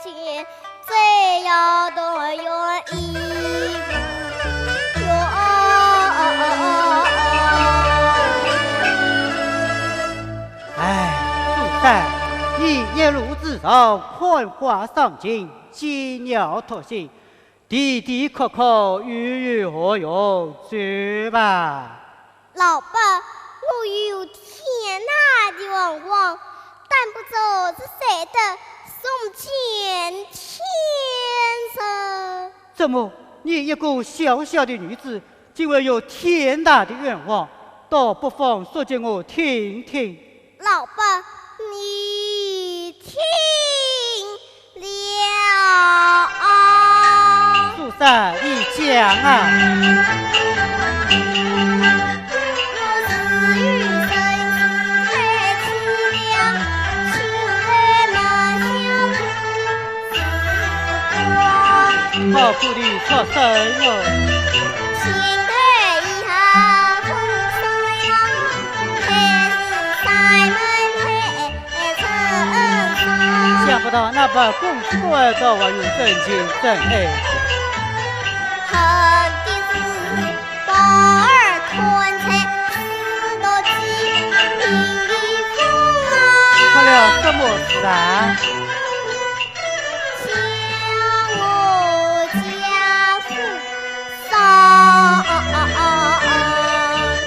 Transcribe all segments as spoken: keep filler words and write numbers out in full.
最要团圆一个圆。哎，苏三，你一路之上，看花赏景，寄鸟托新，的的确确与有何用？去吧。 老伯，我有天大的愿望，但不知是谁的，送见天日。怎么，你一个小小的女子，竟会有天大的愿望？倒不妨说给我听听。老伯，你听 了。苏三，你讲啊。我是与人是太凄凉，情爱满腔苦时光。好苦的畜生哦。情爱一下风霜浪，还是山门开。 想不到那班公子官倒还有真情真爱。出了什么事啊？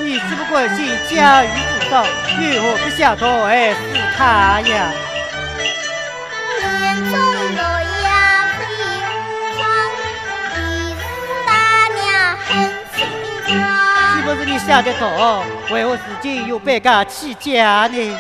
你只不关心家有多少，为何不下毒害死他呀？既不是你下的毒，为何如今又摆个起家呢？